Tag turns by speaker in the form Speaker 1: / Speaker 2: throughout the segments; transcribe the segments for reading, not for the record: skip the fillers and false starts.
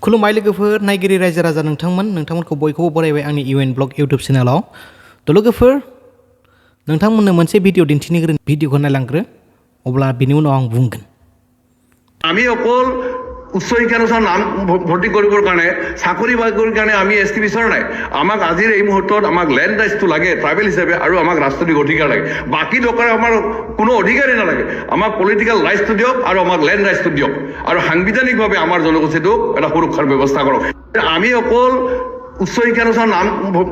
Speaker 1: खुलुमबाय लोगोफोर नायगिरि रायजो राजा नोंथांमोनखौ बयखौबो बरायबाय आंनि इउएन ब्लग इउटिउब चेनेलाव। लोगोफोर नोंथांमोननो मोनसे भिडिअ दिन्थिनो भिडिअखौ नायलांग्रो, अब्ला बिनि उनाव आं बुंगोन।
Speaker 2: আমি অকল উচ্চ শিক্ষানুষ্ঠান নাম ভৰ্তি কৰিবৰ কাৰণে চাকৰি বাকৰিৰ কাৰণে আমি এছটি বিচৰা নাই। আমাক আজিৰ এই মুহূৰ্তত আমাক লেণ্ড ৰাইটছটো লাগে ট্ৰাইবেল হিচাপে, আৰু আমাক ৰাজনৈতিক অধিকাৰ লাগে। বাকী দৰকাৰ আমাৰ কোনো অধিকাৰেই নালাগে। আমাক পলিটিকেল ৰাইটছটো দিয়ক আৰু আমাক লেণ্ড ৰাইটছটো দিয়ক, আৰু সাংবিধানিকভাৱে আমাৰ জনগোষ্ঠীটোক এটা সুৰক্ষাৰ ব্যৱস্থা কৰক। আমি অকল উচ্চ শিক্ষানুষ্ঠান নাম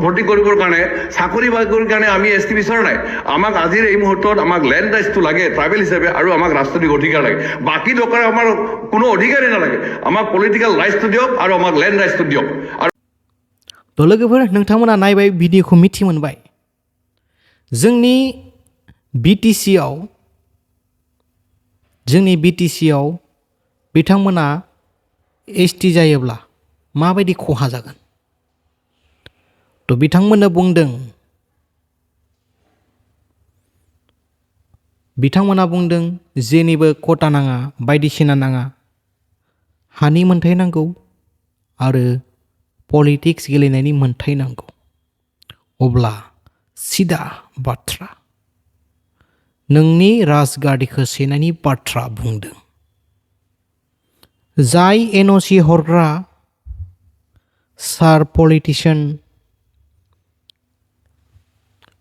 Speaker 2: ভৰ্তি কৰিবৰ কাৰণে চাকৰি বাকৰিৰ কাৰণে আমি এছটি বিচৰা নাই। আমাক আজিৰ এই মুহূৰ্তত আমাক লেণ্ড ৰাইটছটো লাগে ট্ৰাইবেল হিচাপে, আৰু আমাক ৰাজনৈতিক অধিকাৰ লাগে। বাকী দৰকাৰ আমাৰ কোনো অধিকাৰেই নালাগে। আমাক পলিটিকেল ৰাইটছটো দিয়ক আৰু আমাক লেণ্ড ৰাইটছটো দিয়ক।
Speaker 1: लोगोफोर नोंथांमोना नायबाय, भिडिअखौ मिथि मोनबाय। जोंनि बिटिसिआव बिथांमोना एसटि जायोब्ला माबायदि खहा जागोन। बिथांमोननो बुंदों जेनिबो खथा नाङा, बायदिसिना नाङा, हानि मोन्थाय नांगौ आरो पलिटिक्स गेलेनायनि मोन्थाय नांगौ। अब्ला सिदा बाथ्रा, नोंनि राजगादिखौ सेनायनि बाथ्रा बुंदों। जाय एनअसि हरग्रा सार पलिटिशियान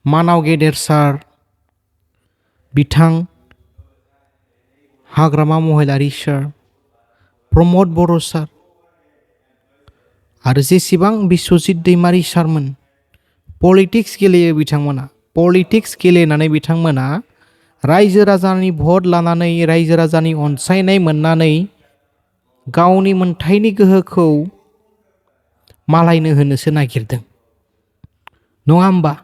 Speaker 1: मानाव गेदेर सार, बिथां हाग्रामा महिलारि सार, प्रमद बर' सार आरो जेसेबां बिश्वजित दैमारि सारमोन पलिटिक्स गेलेयो। बिथांमोना पलिटिक्स गेलेनानै बिथांमोना रायजो राजानि भट लानानै, रायजो राजानि अनसायनाय मोननानै गावनि मोन्थायनि गोहोखौ मालायनो होनोसो नागिरदों, नङा होमबा?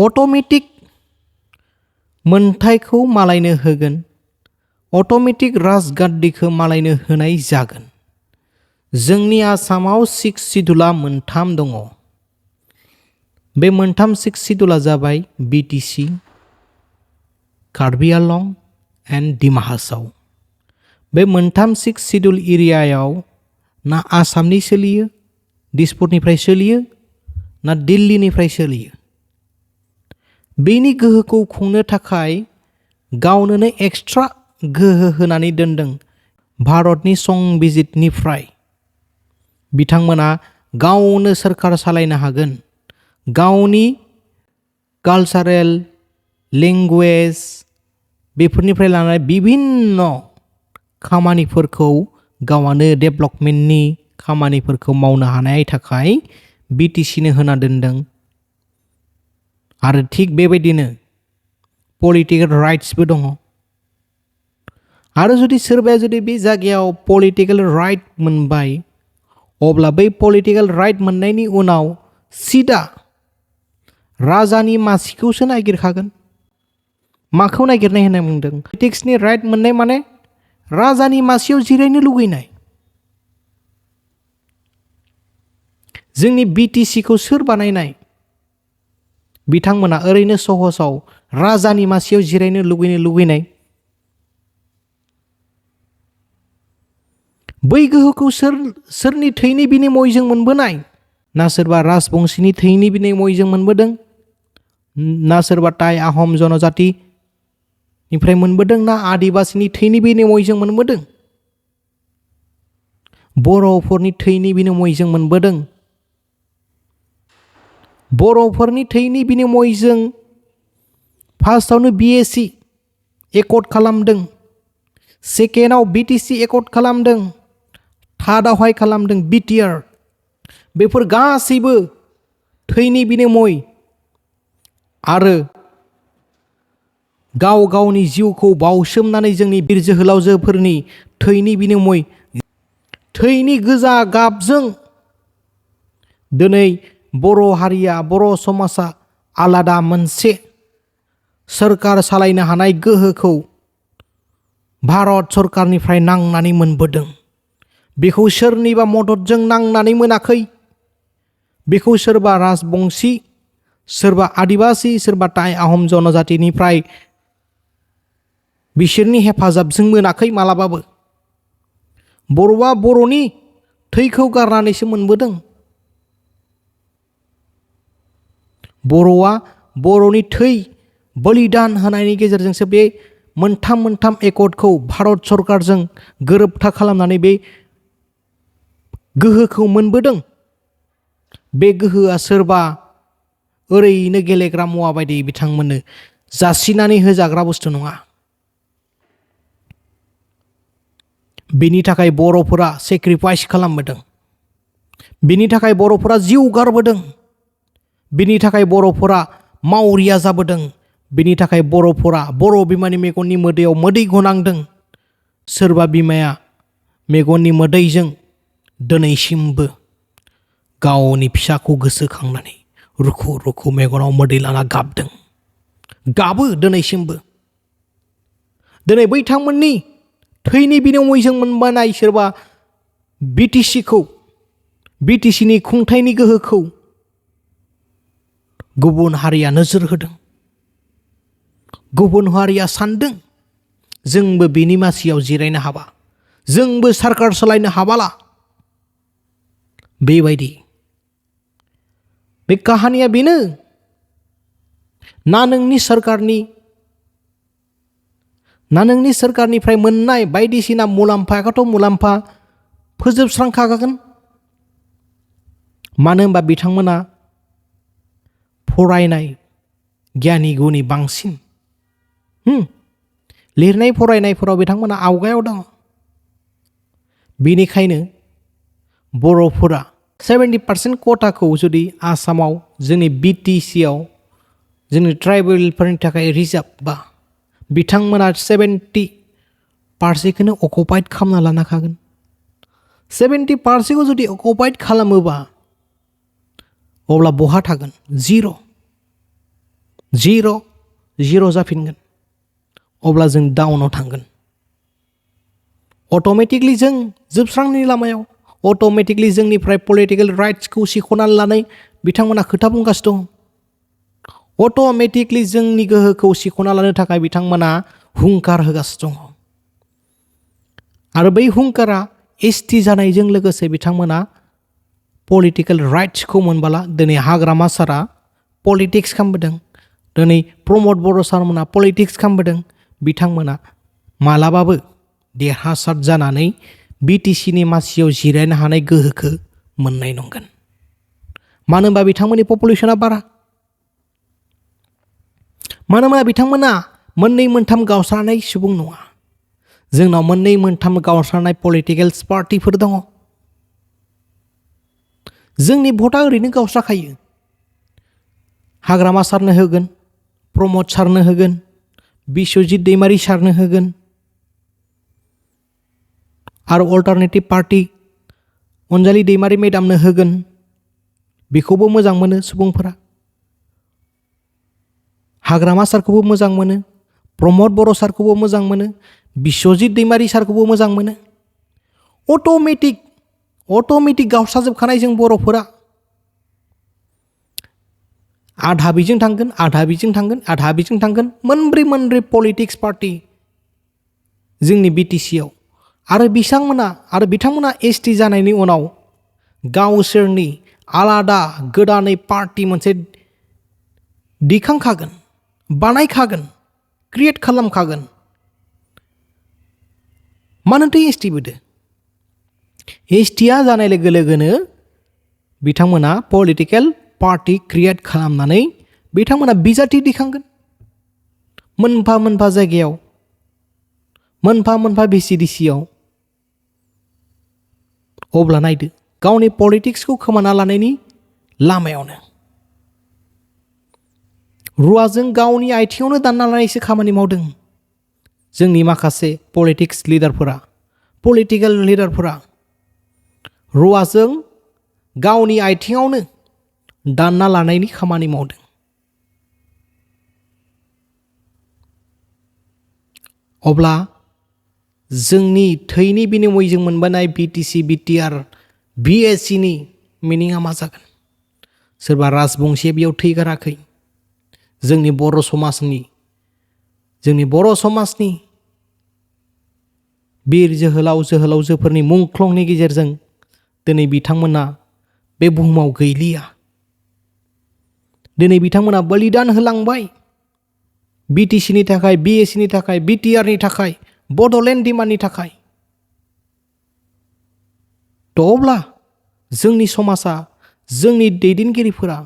Speaker 1: अट'मेटिक मोन्थायखौ मालायनो होगोन, अट'मेटिक राजगादिखौ मालायनो होनाय जागोन। जोंनि आसामाव 6 सिडुला मोनथाम दङ। बे मोनथाम 6 सिडुला जाबाय बिटिसि, कार्बि आंलं एन्ड डिमा हासाव। बे मोनथाम 6 सिडुल एरियायाव ना आसामनि सोलियो, दिसपुरनिफ्राय सोलियो, ना दिल्लीनिफ्राय सोलियो। बेनि गोहोखौ खुंनो थाखाय गावनोनो एक्सट्रा गोहो होनानै दोनदों भारतनि संबिजितनिफ्राय। बिथांमोना गावनो सोरखार सालायनो हागोन, गावनि कालचारेल लेंगुवेज बेफोरनिफ्राय लानानै बिभिन्न खामानिफोरखौ गावआनो डेभेलपमेन्टनि खामानिफोरखौ मावनो हानायनि थाखाय बिटिसिनो होना दोनदों। आरो थिग बेबायदिनो पलिटिकेल राइट्सबो दङ। आरो जुदि सोरबाया बे जायगायाव पलिटिकेल राइट मोनबाय, अब्ला बै पलिटिकेल राइट मोननायनि उनाव सिदा राजानि मासिखौसो नागिरखागोन। माखौ नागिरनाय होनना बुंदों? पलिटिक्सनि राइट मोननाय माने राजानि मासियाव जिरायनो लुगैनाय। जोंनि बिटिसिखौ सोर बानायनाय? बिथांमोना ओरैनो सहसाव राजानि मासियाव जिरायनो लुगैनाय। बै गोहोखौ सोरनि थैनि बिनिमयजों मोनबोनाय? ना सोरबा राजबंशीनि थैनि बिनिमयजों मोनबोदों, ना सोरबा टाइ आहम जनजातिनिफ्राय मोनबोदों, ना आदिबासिनि थैनि बिनिमयजों मोनबोदों, बर'फोरनि थैनि बिनिमयजों मोनबोदों। बर'फोरनि थैनि बिनिमयजों फार्स्टआवनो बिएसि एकर्ड खालामदों, सेकेन्डआव बिटिसि एकर्ड खालामदों, थार्डआवहाय खालामदों बिटिआर। बेफोर गासैबो थैनि बिनिमय आरो गाव गावनि जिउखौ बावसोमनानै जोंनि बिर जोहोलावजोफोरनि थैनि बिनिमय, थैनि गोजा गाबजों दिनै बर' हारिया, बर' समाजा आलादा मोनसे सोरखार सालायनो हानाय गोहोखौ भारत सरकारनिफ्राय नांनानै मोनबोदों। बेखौ सोरनिबा मददजों नांनानै मोनाखै। बेखौ सोरबा राजबंशी, सोरबा आदिबासि, सोरबा टाइ आहम जनजातिनिफ्राय बिसोरनि हेफाजाबजों मोनाखै मालाबाबो। बर'आ बर'नि थैखौ गारनानैसो मोनबोदों। बर'आ बर'नि थै बलिदान होनायनि गेजेरजोंसो बे मोनथाम एकर्डखौ भारत सरकारजों गोरोबथा खालामनानै बे गोहोखौ मोनबोदों। बे गोहोआ सोरबा ओरैनो गेलेग्रा मुवा बायदि बिथांमोननो जासिनानै होजाग्रा बुस्थु नङा। बिनि थाखाय बर'फोरा सेक्रिफाइस खालामबोदों। बिनि थाखाय बर'फोरा जिउ गारबोदों। बिनि थाखाय बर'फोरा मावरिया जाबोदों। बिनि थाखाय बर'फोरा बर' बिमानि मेगननि मोदैयाव मोदै गनांदों। सोरबा बिमाया मेगननि मोदैजों दिनैसिमबो गावनि फिसाखौ गोसोखांनानै रुखु रुखु मेगनाव मोदै लाना गाबदों, गाबो दिनैसिमबो। दिनै बैथांमोननि थैनि बिनिमयजों मोनबोनाय सोरबा बिटिसिनि खुंथायनि गोहोखौ गुबुन हारिया नोजोर होदों। गुबुन हारिया सानदों जोंबो बिनि मासियाव जिरायनो हाबा, जोंबो सरकार सालायनो हाबाला। बेबायदि बे काहानिया बेनो। ना नोंनि सोरखारनिफ्राय मोननाय बायदिसिना मुलाम्फायाथ' मुलाम्फा फोजोबस्रांखागोन। मानो होनबा बिथांमोना फरायनाय गियानि गुनि बांसिन। लिरनाय फरायनायफोराव बिथांमोना आवगायाव दङ। बेनिखायनो बर'फोरा 70% कटाखौ जुदि आसामाव जोंनि BTCआव जोंनि ट्राइबेलफोरनि थाखाय रिजार्भ बा बिथांमोना 70%खौनो अकुपाइड खालामना लानो हागोन। 70%खौ जुदि अकुपाइड खालामोबा अब्ला बहा थागोन? जिर' जाफिनगोन। अब्ला जों डाउनाव थांगोन। अट'मेटिकलि जों जोबस्रांनायनि लामायाव, अट'मेटिकलि जोंनिफ्राय पलिटिकेल राइट्सखौ सिख'नानै लानाय बिथांमोना खोथा बुंगासिनो दं। अट'मेटिकलि जोंनि गोहोखौ सिख'ना लानो थाखाय बिथांमोना हुंखार होगासिनो दङ। आरो बै हुंखारा ST जानायजों लोगोसे बिथांमोना पलिटिकेल राइट्सखौ मोनबोला दिनै हाग्रामा सारा पलिटिक्स खालामबोदों। दिनै प्रमद बर' सारमोना पलिटिक्स खालामबोदों। बिथांमोना मालाबाबो देरहासार जानानै BTCनि मासियाव जिरायनो हानाय गोहोखौ मोननाय नंगोन। मानो होनबा बिथांमोननि पपुलेसना बारा। मानो होनबा बिथांमोना मोननै मोनथाम गावस्रानाय सुबुं नङा। जोंनाव मोननै मोनथाम गावस्रानाय पलिटिकेल पार्टिफोर दङ। जोंनि भटआ ओरैनो गावस्राखायो। हाग्रामा सारनो होगोन, प्रमद सारनो होगोन, बिश्वजित दैमारि सारनो होगोन, आरो अल्टारनेटिभ पार्टी अनजालि दैमारि मेडामनो होगोन। बेखौबो मोजां मोनो सुबुंफोरा। हाग्रामा सारखौबो मोजां मोनो, प्रमद बर' सारखौबो मोजां मोनो, बिश्वजित दैमारि सारखौबो मोजां मोनो। अट'मेटिक गावस्राजोबखानाय जों बर'फोरा। आधा बिजों थांगोन, आधा बिजों थांगोन, आधा बिजों थांगोन। मोनब्रै पलिटिक्स पार्टी जोंनि BTCआव। आरो बिथांमोना ST जानायनि उनाव गावसोरनि आलादा गोदानै पार्टी मोनसे दिखांखागोन, बानायखागोन, क्रिएट खालामखागोन। मानोथो ST बोदो? STआ जानाय लोगो लोगोनो बिथांमोना पलिटिकेल पार्टी क्रिएट खालामनानै बिथांमोना बिजाथि दिखांगोन। मोनफा जायगायाव, मोनफा VCDCआव। अब्ला नायदो गावनि पलिटिक्सखौ खोमाना लानायनि लामायावनो। रुवाजों गावनि आथिङावनो दानना लानायसो खामानि मावदों जोंनि माखासे पलिटिकेल लिडारफोरा रुवाजों गावनि आथिङावनो दानना लानायनि खामानि मावदों। अब्ला जोंनि थैनि बिनिमयजों मोनबोनाय BTC, BTR, BSCनि मिनिङा मा जागोन? सोरबा राजबंशीया बेयाव थै गाराखै। जोंनि बर' समाजनि बिर जोहोलाव जोहोलावजोफोरनि मुंख्लंनि गेजेरजों दिनै बिथांमोना बे बुहुमाव गैलिया। दिनै बिथांमोना बलिदान होलांबाय BTCनि थाखाय, BSCनि थाखाय, BTRनि थाखाय, बड'लेण्ड डिमान्डनि थाखाय। थ' अब्ला जोंनि समाजा, जोंनि दैदेनगिरिफोरा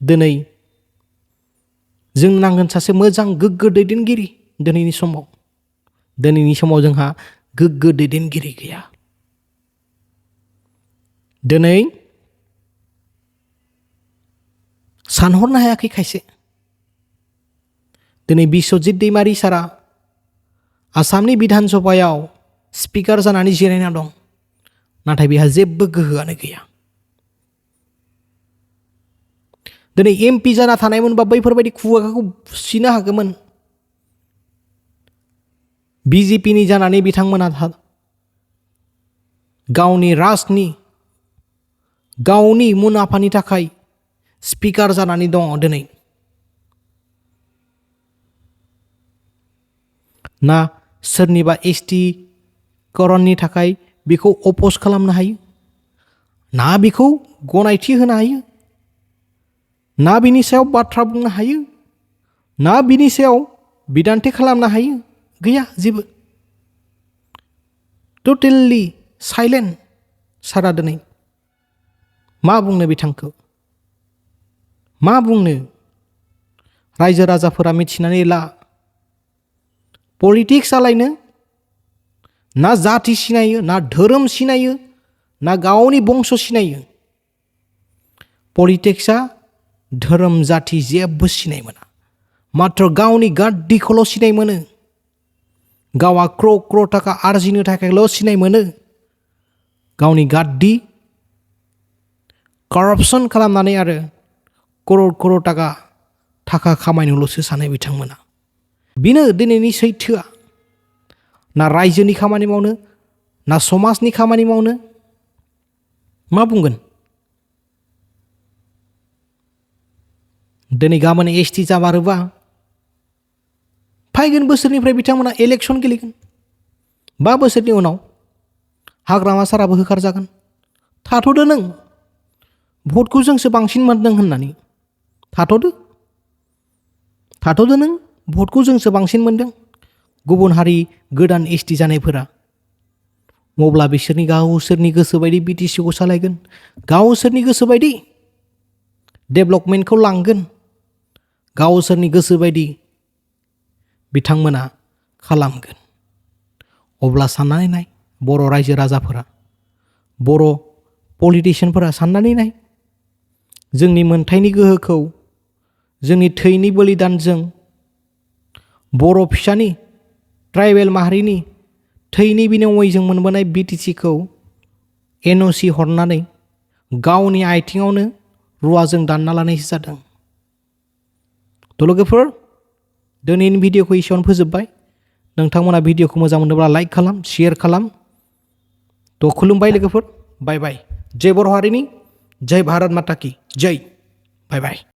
Speaker 1: दिनै जों नांगोन सासे मोजां गोग्गो दैदेनगिरि। दिनैनि समाव जोंहा गोग्गो दैदेनगिरि गैया। दिनै सानहरनो हायाखै खायसे। दिनै बिस्वजित दैमारि सारा आसामनि बिधान सभायाव स्पिकार जानानै जिरायना दं, नाथाय बेहा जेबो गोहोआनो गैया। दिनै MP जाना थानायमोनबा बैफोरबायदि खुगाखौ सुसिनो हागौमोन। BJPनि जानानै बिथांमोना गावनि मुलाम्फानि थाखाय स्पिकार जानानै दङ दिनै। ना सोरनिबा ST करननि थाखाय बेखौ अपोज खालामनो हायो, ना बेखौ गनायथि होनो हायो, ना बिनि सायाव बाथ्रा बुंनो हायो, ना बिनि सायाव बिदान्थि खालामनो हायो। गैया जेबो। टटेलि साइलेन्ट सारा दिनै। मा बुंनो बिथांखौ? मा बुंनो? रायजो राजाफोरा मिथिनानै ला। पलिटिक्स सालायनो ना जाति सिनायो, ना धोरोम सिनायो, ना गावनि बंस सिनायो। पलिटिक्सआ धोरोम जाति जेबो सिनाय मोना। मात्र गावनि गाद्दिखौल' सिनाय मोनो। गावहा क्र'र थाखा आरजिनो थाखायल' सिनाय मोनो। गावनि गाद्दि कारापसन खालामनानै आरो क्र'र थाखा खामायनोल'सो सानो बिथांमोना। बेनो दिनैनि सैथोआ। ना रायजोनि खामानि मावनो, ना समाजनि खामानि मावनो। मा बुंगोन? दिनै गाबोन ST जामारोबा फैगोन बोसोरनिफ्राय बिथांमोना इलेक्सन गेलेगोन। 5 बोसोरनि उनाव हाग्रामा साराबो होखारजागोन। थाथ'दो नों, भटखौ जोंसो बांसिन मोनदों होननानै। थाथ'दो नों, भटखौ जोंसो बांसिन मोनदों। गुबुन हारि गोदान ST जानायफोरा अब्ला बिसोरनि गावसोरनि गोसो बायदि BTCखौ सालायगोन, गावसोरनि गोसो बायदि डेभेलपमेन्टखौ लांगोन, गावसोरनि गोसो बायदि बिथांमोना खालामगोन। अब्ला साननानै नाय बर' रायजो राजाफोरा, बर' पलिटिशियानफोरा साननानै नाय। जोंनि मोनथायनि गोहोखौ जोंनि थैनि बलिदानजों बर' फिसानि, ट्राइबेल माहारिनि थैनि बिनिमयजों मोनबोनाय BTCखौ NOC हरनानै गावनि आथिङावनो रुवाजों दानना लानायसो जादों। थ' लोगोफोर, दिनैनि भिडिअखौ एसेयावनो फोजोबबाय। नोंथांमोना भिडिअखौ मोजां मोनोब्ला लाइक खालाम, शेयार खालाम। थ' खुलुमबाय लोगोफोर। बाय बाय। जय बर' हारिनि, जय भारत माता की जय। बाय बाय।